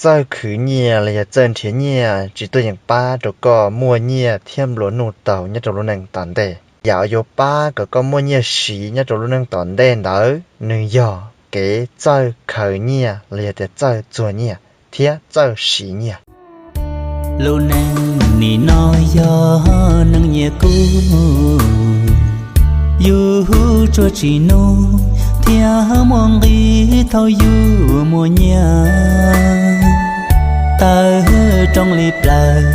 txawj khwv nyiaj los yog txawj nrhiav nyiaj tsis tuaj yeem pab rau koj muaj nyiaj thiab nplua nuj taus nyob rau lub neej tom ntej. Yam uas yuav pab kom koj muaj nyiaj siv nyob rau lub neej tom ntej ntawd nws yog kev txawj khaws nyiaj los yog tias txawj txuag nyiaj thiab txawj siv nyiaj. Lub neej nim no yog neej nyiaj kub, yus tsuas tsim nyog thiab muaj nqis thaum yus muaj nyiaj. Tawm rooj li plaws,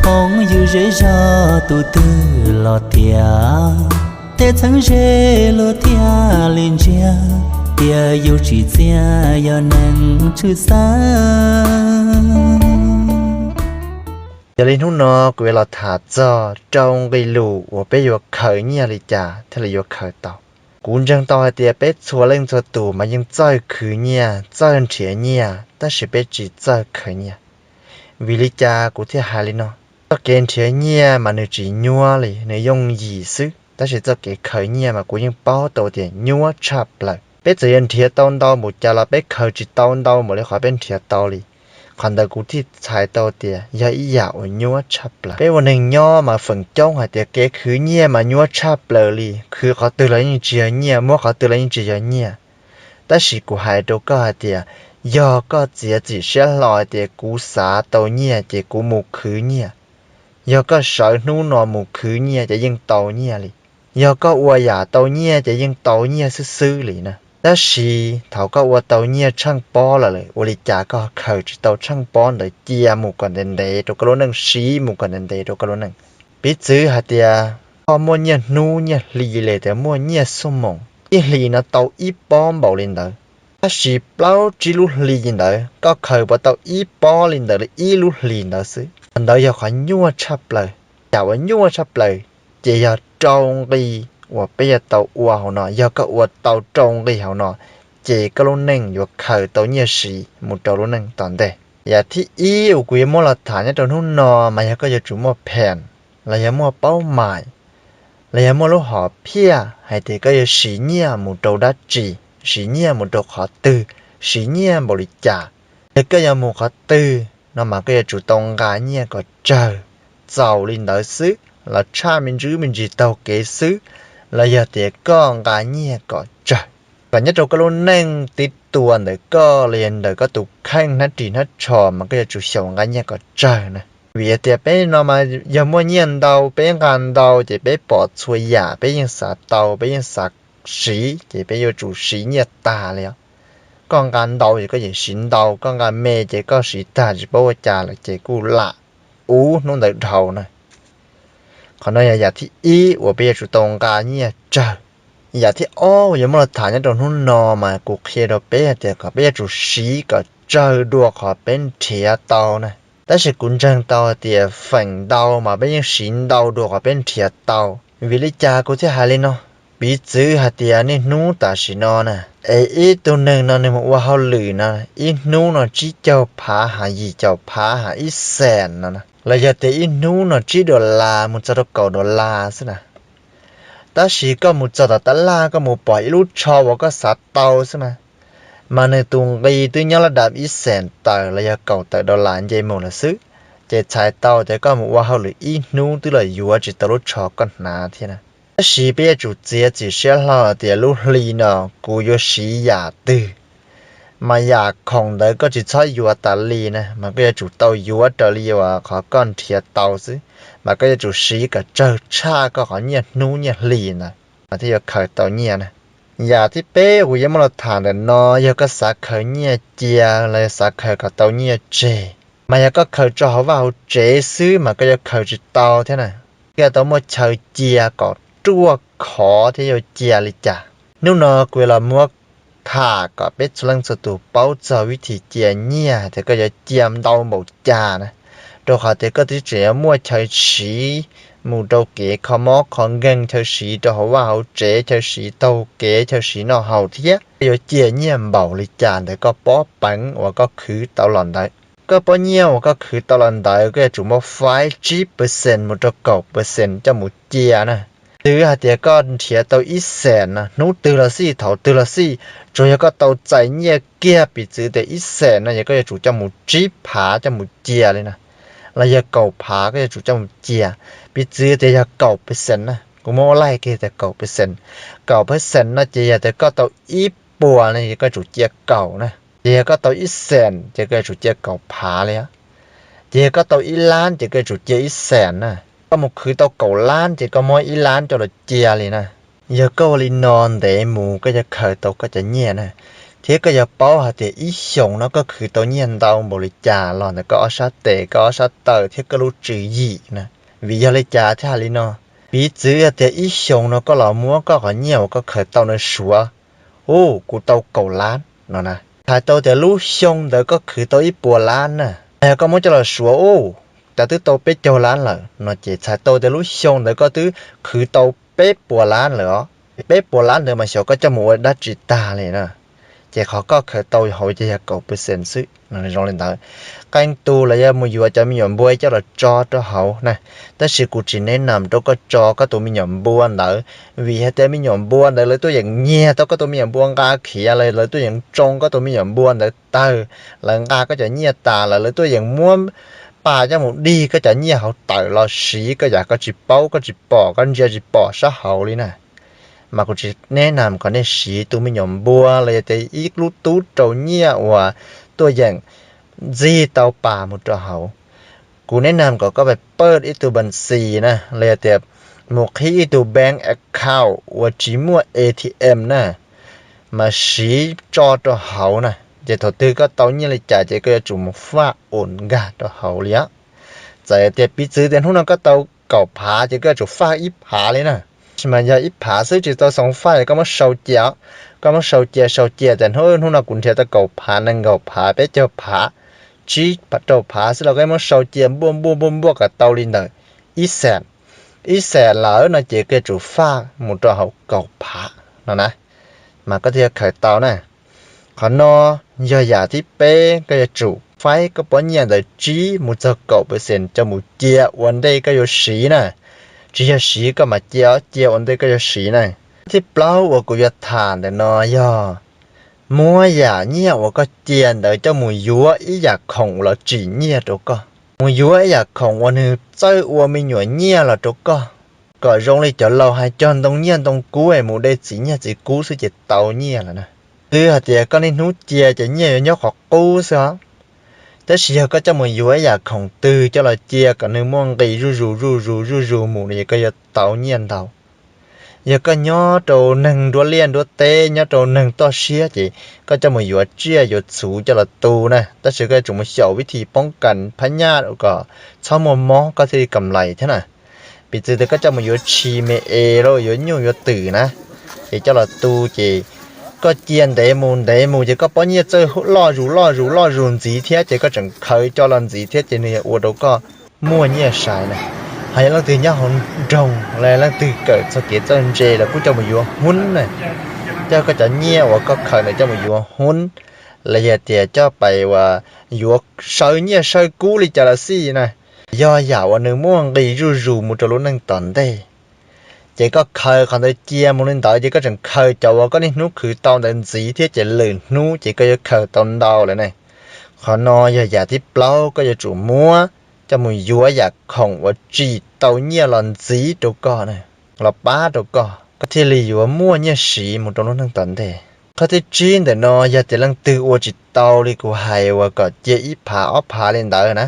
phooj ywg zej zog tus twg los tias, tej txheeb ze luag thiaj li ntsia tias yus tsim txiaj yog neeg tshwj xeeb. Yog li hnub no kuv yuav los tham txog rau nqi lus uas peb yuav khaws nyiaj li cas thiaj li yuav khaws tau. Kuv ntseeg tau hais tias peb txhua leej txhua tus mas yeej txawj khwv nyiaj, txawj nrhiav nyiaj, tab sis peb tsis txawj khaws nyiaj. Vim li cas kuv thiaj hais li no? Txoj kev nrhiav nyiaj mas nws tsis nyuaj li, nws yooj yim xwb, tab sis txoj kev khaws nyiaj mas kuv yeej paub tau tias nyuaj tshaj plaws. Peb txawm yuav nrhiav tau ntau npaum cas los peb khaws tsis tau ntau npaum li qhov peb nrhiav tau li. Qhov ntawd kuv thiaj txhais tau tias yog ib yam uas nyuaj tshaj plaws. Peb ua neeg nyob mas feem coob hais tias kev khwv nyiaj mas nyuaj tshaj plaws li, khwv qhov twg los yeej tsis yog nyiaj, muab qhov twg los yeej tsis yog nyiaj. Tab sis kuv hais rau koj hais tias, yog koj txiav txim siab hlo hais tias kuv xav tau nyiaj ces kuv mus khwv nyiaj, yog koj sawv hnub no mus khwv nyiaj ces yeej tau nyiaj li. Yog koj ua yam tau nyiaj ces yeej tau nyiaj xwb xwb li na. Tab sis thaum koj ua tau nyiaj tsheej pob lawm, ua li cas koj khaws tsis tau tsheej pob ntawd cia mus kom ntev ntev rau koj lub neej, siv mus kom ntev ntev rau koj lub neej? Piv txwv hais tias koj muaj nyiaj hnub nyiaj hli li tias muaj nyiaj xuab moos, ib hlis no tau ib pob npaum li ntawd, tab sis plaub tsib lub hli ntawd koj khaws puas tau ib pob li ntawd li ib lub hlis ntawd xwb. Qhov ntawd yog qhov nyuaj tshaj plaws. Yam uas nyuaj tshaj plaws ces yog rau nqi uas peb yuav tau ua hauv no. Yog koj ua tau rau nqi hauv no, ces koj lub neej yuav khaws tau nyiaj siv mus rau lub neej tom ntej. Yam thib ib uas kuv yuav muab los tham nyob rau hnub no mas yog koj yuav tsum muaj pham los yog muaj paub mais los yog muaj lub hom phiaj hais tias koj yuav siv nyiaj mus rau dab tsi, siv nyiaj mus rau qhov twg, siv nyiaj npaum li cas. Yog koj yuav mus qhov twg no mas koj yuav tsum tau nqa nyiaj kom tsawg, txaus li ntawd xwb los tshaj me ntsis me ntsis taug kev xwb, los yog tias koj nqa nyiaj kom tsawg kom nyob rau koj lub neej tib tua ntawm koj los yog ntawm koj tus kheej hnab ris hnab tsho mas koj yuav tsum xyaum nqa nyiaj kom tsawg na. Vim tias peb no mas yog muaj nyiaj ntau peb nqa ntau ces peb pom txhua yam peb yeej xav tau peb yeej xav siv ces peb yuav tsum siv nyiaj tag li os. Koj nqa ntau ces koj yeej siv ntau, koj nqa me ces koj siv tag tsis paub ua cas lawm ces kuj lam ub hnub ntawd dhau na. Qhov no yog yam thib ib uas peb yuav tsum tau nqa nyiaj tsawg. Yam thib ob uas yuav muab los tham nyob rau hnub no mas kuv qhia rau peb hais tias kom peb yuav tsum siv kom tsawg dua qhov peb nrhiav tau na. Tab sis kuv ntseeg tau hais tias feem ntau mas peb yeej siv ntau dua qhov peb nrhiav tau. Vim li cas kuv thiaj hais li no? Piv txwv hais tias niaj hnub tam sim no na, es ib tug neeg no nws mus ua hauj lwm no, ib hnub no tsib caug phav ha yim caum phav ha ib xees no na, los yog tias ib hnub no tsib dollar mus txog rau kaum dollar xwb na. Tab sis koj mus txog tom tab laj koj mus pom ib lub tsho uas koj xav tau xwb mas, mas nws tus nqi twb nyob lab dam ib xees tawm los yog kaum tawm dollar nce mus lawm xwb, ces txhais tau tias koj mus ua hauj lwm ib hnub twb los yuav tsis tau lub tsho koj hnav thiab na. Tab sis peb yuav tsum txiav txim siab hlo tias lub hli no kuv yuav siv yam twg, mas yam khoom ntawd koj tsis txhob yuav tas li na, mas koj yuav tsum tau yuav raws li uas qhov koj nrhiav tau xwb, mas koj yuav tsum siv kom tsawg tshaj koj qhov nyiaj hnub nyiaj hli ntawd mas thiaj yuav khaws tau nyiaj na. Yam thib peb kuv yuav muab los tham ntawm no, yog koj xav khaws nyiaj cia los yog xav khaws kom tau nyiaj tseg, mas yog koj khaws tso hauv vaj hauv tsev xwb mas koj yuav khaws tsis tau thiab na. Koj yuav tau muaj chaw cia kom ruaj khov thiab yuav cia li cas. Hnub no kuv yuav los muab tham kom peb txhua leej txhua tus paub txog vib thim cia nyiaj tias koj yuav cia ntau npaum cas na, rau qhov tias koj twb tseem yuav muaj chaw siv mus rau kev kho mob kho nkeeg, chaw siv rau hauv vaj hauv tsev, chaw siv taug kev, chaw siv noj haus thiab. Koj yuav cia nyiaj npaum li cas ntawm koj pob peev uas koj khwv tau los ntawd. Koj pob nyiaj uas koj khwv tau los ntawd koj yuav tsum muab faib tsib percent mus rau kaum percent coj mus cia na. Twb hais tias koj nrhiav tau ib xees no hnub twg los xij thaum twg los xij, tsuas yog koj tau txais nyiaj kiag piv txwv tias ib xees no yog koj yuav tsum coj mus tsib phav coj mus cia li na, los yog kaum phav koj yuav tsum coj mus cia. Piv txwv tias yog kaum percent na, kuv muab ua laij kiag tias kaum percent, kaum percent no ces yog tias koj tau ib puas no ces koj yuav tsum cia kaum na, ces yog koj tau ib xees ces koj yuav tsum cia kaum phav li. Ces yog koj tau ib lab ces koj yuav tsum cia ib xees na, koj mus khwv tau kaum lab ces koj muab ib lab coj los cia li na. Yog koj ua li no ntev mus koj yuav khaws tau koj cov nyiaj na, thiab koj yuav paub hais tias ib xyoos no koj khwv tau nyiaj ntau npaum li cas los ntawm koj ob sab tes koj ob sab taw thiab koj lub tswv yim na. Vim yog li cas thiaj hais li no? Piv txwv hais tias ib xyoos no koj los muab koj qhov nyiaj uas koj khaws tau no suav, u, kuv tau kaum lab no na, txhais tau tias lub xyoo ntawd koj khwv tau ib puas lab na. Yog koj muab coj los suav, u, cas twb tau peb caug lab lawm no ces txhais tau tias lub xyoo ntawd koj twb khwv tau peb puas lab lawm os. Peb puas lab ntawd mas xyov koj coj mus ua dab tsi tag li na. Ces qhov koj khaws tau hauv ces yog kaum percent xwb no. Zoo li ntawd, qee tus los yog mus yuav cov me nyuam npua coj los tso rau hauv na, tab sis kuv tsis neb nam rau koj tso koj tus me nyuam npua ntawd, vim hais tias me nyuam npua ntawd lawv tuaj yeem nyiag tau koj tus me nyuam npua nqa khiav los lawv tuaj yeem tsoo koj tus me nyuam npua ntawd tawg, lawv nqa koj cov nyiaj tas lawm lawv tuaj yeem muab pas coj mus dig koj cov nyiaj hauv tawm los siv koj yam koj tsis paub koj tsis pom koj ntsia tsis pom sab hauv li na. Mas kuv tsis neb nam kom nej siv tus me nyuam npua los yog tias ib lub tub rau nyiaj uas tuaj yeem ntxig tau pas mus rau hauv. Kuv neb nam kom koj pab pawj ib tug npas xis na los yog tias mus qhib ib tug bank account uas tsis muaj A T M na, mas siv tso rau hauv na, ces thaum twg koj tau nyiaj li cas ces koj yuav tsum mus faj ua nkag rau hauv li. Txawm tias piv txwv tias hnub no koj tau kaum phav ces koj yuav tsum faj ib phav li na. Tab sis mas yog ib phav xwb tsis tau xoo faj, koj muab sau cia, koj muab sau cia sau cia tias hnub, hnub no kuv nrhiav tau kaum phav, nees nkaum phav, peb caug phav, tsib rau phav xwb los koj muab sau cia npuaj npuaj npuaj npuaj kom tau li ntawm ib xees, ib xees lawm no ces koj yuav tsum faj mus rau hauv kaum phav no na, mas koj thiaj khaws tau na. Qhov no yog yam thib peb, koj yuav tsum faib koj pob nyiaj ntawd tsib mus txog kaum percent coj mus cia ua ntej koj yuav siv na. Tsis yog siv koj mam cia, cia ua ntej koj yuav siv na. Thib plaub uas kuv yuav tham ntawm no yog muab yam nyiaj uas koj cia ntawd coj mus yuav ib yam khoom los tsim nyiaj rau koj, mus yuav ib yam khoom uas nws txawj ua me nyuam nyiaj los rau koj, kom zoo li cov laus hais cog ntoo nyiaj ntoo kub es mus de txiv nyiaj txiv kub xwb ces tau nyiaj lawm na. Twb hais tias koj niaj hnub cia ces nyiaj yuav nyob qhov qub xwb os. Tab sis yog koj coj mus yuav ib yam khoom twg coj los cia kom nws muaj nqis zuj zus zuj zus zuj zus mus no ces koj yuav tau nyiaj ntau. Yog koj nyob rau neeg nruab liaj nruab teb, nyob rau neeg toj siab ces koj coj mus yuav tsiaj yuav txhu coj los tu na, tab sis koj yuav tsum mus xyaum vib thim poob kas phab nyaj kom txhob muaj mob koj thiaj li kam lais thiab na. Piv txwv tias koj coj mus yuav tshis me es los yuav nyuj yuav twm na, ces coj los tu ces koj cia ntev mus ntev mus ces koj pob nyiaj txawj loj zus loj zus loj zus ntxiv thiab ces koj tseem khaws coj los ntxiv thiab ces nws yuav ua rau koj muaj nyiaj sai na. Hos yog leej twg nyob hauv nroog los leej twg kawm txog kev txawj ntse los kuj coj mus yuav hub na, coj koj cov nyiaj uas koj khaws ntawd coj mus yuav hub, los yog tias coj pais uas yuav saw nyiaj saw kub li cas los xij na, yog yam uas nws muaj nqis zuj zus mus rau lub neej tom ntej. Ces koj khaws qhov ntawd cia mus li ntawd ces koj tseem khaws cov uas koj niaj hnub khwv tau ntawd ntxiv thiab ces lwm hnub ces koj yuav khaws tau ntau lawm ne. Qhov no yog yam thib plaub koj yuav tsum muab coj mus yuav yam khoom uas tsim tau nyiaj los ntxiv rau koj na, los pab rau koj, koj thiaj li yuav muaj nyiaj siv mus rau lub neej tom ntej. Qhov thib tsib ntawm no yog tias leej twg ua tsis tau li kuv hais uas kom cia ib phav ob phav li ntawd na,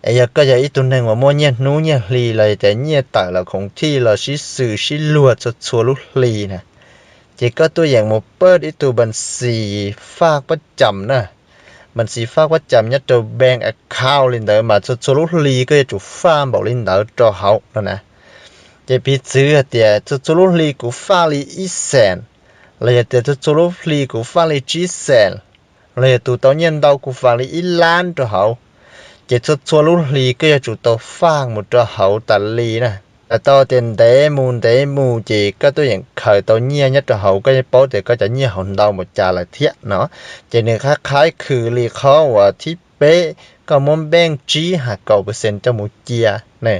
es yog koj yog ib tug neeg uas muaj nyiaj hnub nyiaj hli los tias nyiaj tawm los khoom thij los sib xws sib luag txhua txhua lub hli na, ces koj tuaj yeem mus pawj ib tug npas xis faj pob cam na, npas xis faj pob cam nyob rau bank account li ntawd mas txhua txhua lub hli koj yuav tsum faj npaum li ntawd rau hauv no na. Ces piv txwv hais tias txhua txhua lub hli kuv faj li ib xees, los yog tias txhua txhua lub hli kuv faj li tsib xees, los yog tus tau nyiaj ntau kuv faj li ib lab rau hauv, ces txhua txhua lub hli koj yuav tsum tau faj mus rau hauv tas li na. Txawm tau tias ntev mus ntev mus ces koj tuaj yeem khaws tau nyiaj nyob rau hauv, koj yeej paub tias koj cov nyiaj hauv ntau npaum cas lawm thiab no. Ces nws qhab qhaib khwm li qhov uas thib peb, koj muab npeej tsib hais kaum percent coj mus cia ne.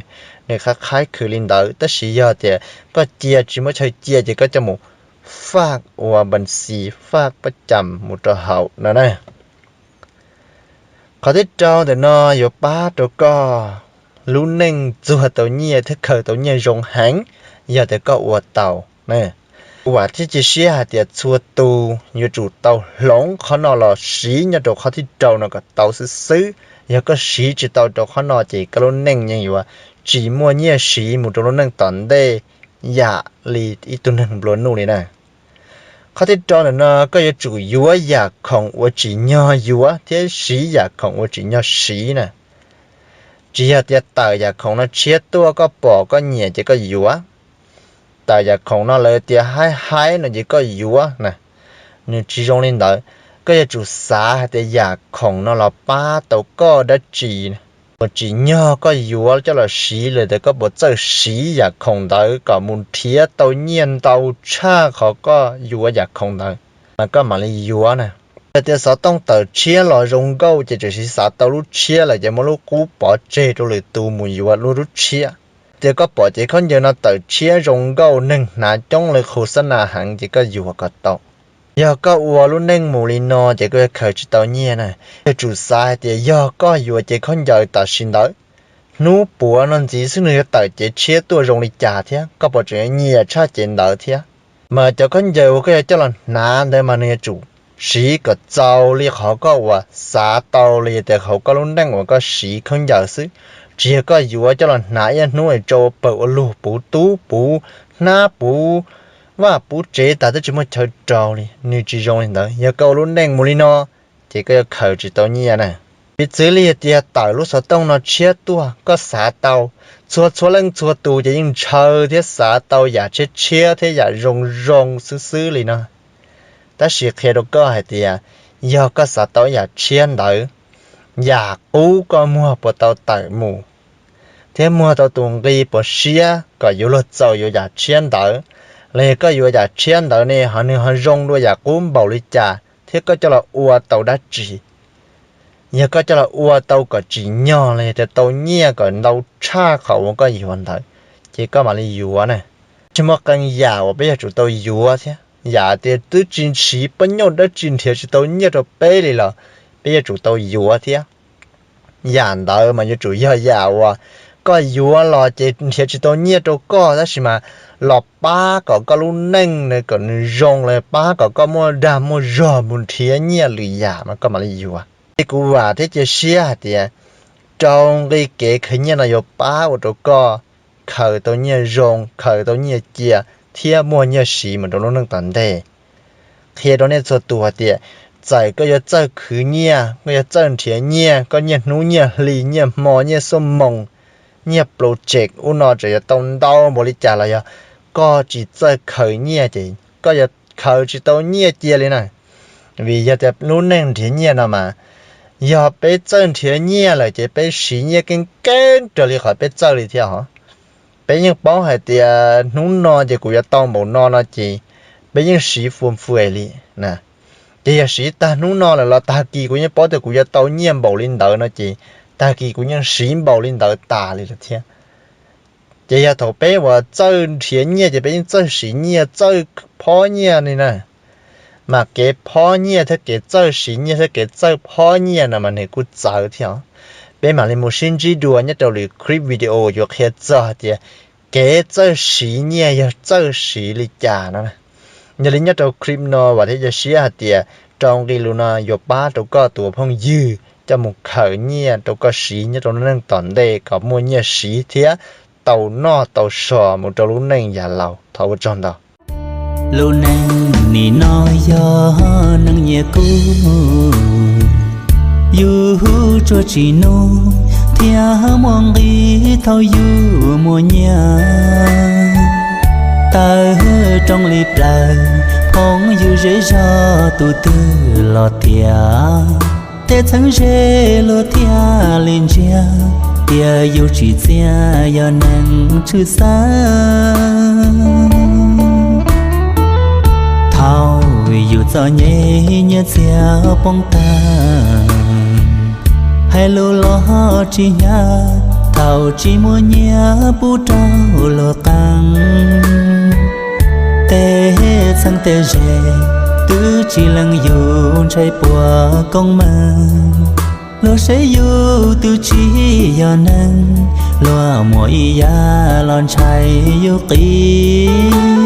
Nws qhab qhaib khwv li ntawd, tab sis yog tias koj cia tsis muaj chaw cia ces koj coj mus faj ua npas xis faj pab cam mus rau hauv no na. Qhov thib rau ntawm no yuav pab rau koj lub neej txuag tau nyiaj thiab khaws tau nyiaj zoo heev, yog tias koj ua tau. Kuv vam thiab cia siab hais tias txhua tus yuav tsum tau hloov qhov no los siv nyob rau qhov thib rau no kom tau xwb xwb. Yog koj siv tsis tau rau qhov no ces koj lub neej yeej yuav tsis muaj nyiaj siv mus rau lub neej tom ntej yam li ib tug neeg nplua nuj li na. Qhov thib rau ntawm no koj yuav tsum yuav yam khoom uas tsim nyog yuav thiab siv yam khoom uas tsim nyog siv na. Tsis yog tias tawm yam khoom no tshiab tuaj koj pom koj nyiam ces koj yuav. Tawm yam khoom no lawv tias haib haib no ces koj yuav na. Nws tsis zoo li ntawd. Koj yuav tsum xav hais tias yam khoom no los pab tau koj dab tsi, uas tsim nyog koj yuav coj los siv lawm tias koj puas txawj siv yam khoom ntawd kom mus nrhiav tau nyiaj ntau tshaj qhov koj yuav yam khoom ntawd, mas koj mam li yuav na. Yog tias xov tooj tawm tshiab los zoo nkauj ces tseem siv xav tau lub tshiab lawm ces muab lub qub pov tseg rau lwm tus mus yuav lub lub tshiab. Tias koj pom cev khaub ncaws no tawm tshiab zoo nkauj neeg hnav coob lawv khus xab nas heev ces koj yuav kom tau. Yog koj ua lub neej mus li no ces koj yuav khaws tsis tau nyiaj na. Yuav tsum xav hais tias yog koj yuav cev khaub ncaws tam sim ntawd, hnub puav no ntxiv xwb nws yuav tawm cev tshiab tuaj zoo li cas thiab koj puas tseem nyiam tshaj cev ntawd thiab. Mas cov khaub ncaws uas koj yuav coj los hnav ntawd mas nws yuav tsum siv kom txaus li qhov koj uas xav tau li tias hauv koj lub neej uas koj siv khaub ncaws xwb. Tsis yog koj yuav coj los hnav ib hnub es tsau pawg ua lug puv tub puv hnab puv vaj puv tsev tas twb tsis muaj chaw rau li, nws tsis zoo li ntawd. Yog koj ua lub neej mus li no ces koj yuav khaws tsis tau nyiaj na. Piv txwv li tias tawm lub xov tooj no tshiab tuaj koj xav tau, txhua txhua leej txhua tus ces yeej ntshaw thiab xav tau yam tshiab tshiab thiab yam zoo zoo xwb xwb li no. Tab sis qhia rau koj hais tias yog koj xav tau yam tshiab ntawd, yam qub koj muag puas tau tawm mus, thiab muag tau tus nqi puas siab kom yuav luag txaus yuav yam tshiab ntawd, los yog koj yuav yam tshiab ntawd ne ho nws ho zoo dua yam qub npaum li cas thiab koj coj los ua tau dab tsi. Yog koj coj los ua tau kom tsim nyog los yog tias tau nyiaj kom ntau tshaj qhov uas koj yuav ntawd, ces koj mam li yuav na. Tsis muaj qee yam uas peb yuav tsum tau yuav thiab, yam tias twb tsis siv pab nyuj dab tsi nrhiav tsis tau nyiaj rau peb li los peb yuav tsum tau yuav thiab. Yam ntawd mas yuav tsum yog yam uas koj yuav los ces nrhiav tsis tau nyiaj rau koj tab sis mas los pab kom koj lub neej kom nws zoo los pab kom koj muaj dag muaj zog mus nrhiav nyiaj lwm yam mas koj mam li yuav. Ces kuv vam thiab cia siab hais tias rau nqi kev khaws nyiaj no yuav pab ua rau koj khaws tau nyiaj zoo, khaws tau nyiaj cia thiab muaj nyiaj siv mus rau lub neej tom ntej. Qhia rau nej txhua tus hais tias txawm koj yuav txawj khwv nyiaj, koj yuav txawj nrhiav nyiaj, koj nyiaj hnub nyiaj hli, nyiaj hmo, nyiaj xuab moos, nyiaj project ub no tseem yuav tau ntau npaum li cas los yog koj tsis txawj khaws nyiaj ces koj yuav khaws tsis tau nyiaj cia li na. Vim yog tias lub neej nrhiav nyiaj no mas yog peb txawj nrhiav nyiaj lawm ces peb siv nyiaj keeb keeb raws li qhov peb txawj li thiab os. Peb yeej paub hais tias hnub no ces kuv yuav tau npaum no no ces peb yeej siv fua fua li na. Ces yog siv tag hnub no lawm los tag kis kuv yeej paub tias kuv yuav tau nyiaj npaum li ntawd no ces tag kis kuv yeej siv npaum li ntawd tas li lawm thiab. Ces yog thaum peb uas txawj nrhiav nyiaj ces peb yeej txawj siv nyiaj txawj phob nyiaj li na. Mas kev phob nyiaj thiab kev txawj siv nyiaj thiab kev txawj phob nyiaj no mas nws kuj txawv thiab os. Peb mam li mus sib ntsib dua nyob rau lwm clip video yuav qhia txog hais tias kev txawj siv nyiaj yog txawj siv li cas no. Yog li nyob rau clip no vam thiab cia siab hais tias rau nqi lus no yuav pab rau koj tus phooj ywg coj mus khaws nyiaj rau koj siv nyob rau lub neej tom ntej kom muaj nyiaj siv thiab tau noj tau so mus rau lub neej yav laus. Thov ua tsaug ntau. Lub neej nim no yog neej nyiaj kub, yus tsuag tsis nug thiab muaj nqis thaum yus muaj nyiaj. Tawm rooj li plaws, phooj ywg zej zog tus twg los tias, tej txheeb ze luag thiaj li ntsia, tias yus tsim txiaj yog neeg tshwj xeeb. Thaum yus txom nyem nyiaj txiag poob tag, Hais lus los tsis hnyav, thaum tsis muaj nyiaj pub rau luag qee. Tej txheeb tej ze twb tsis lees yus, ntshai puas koob meej. Luag saib yus twb tsis yog neeg, luag muaj ib yam los ntshai yus qis.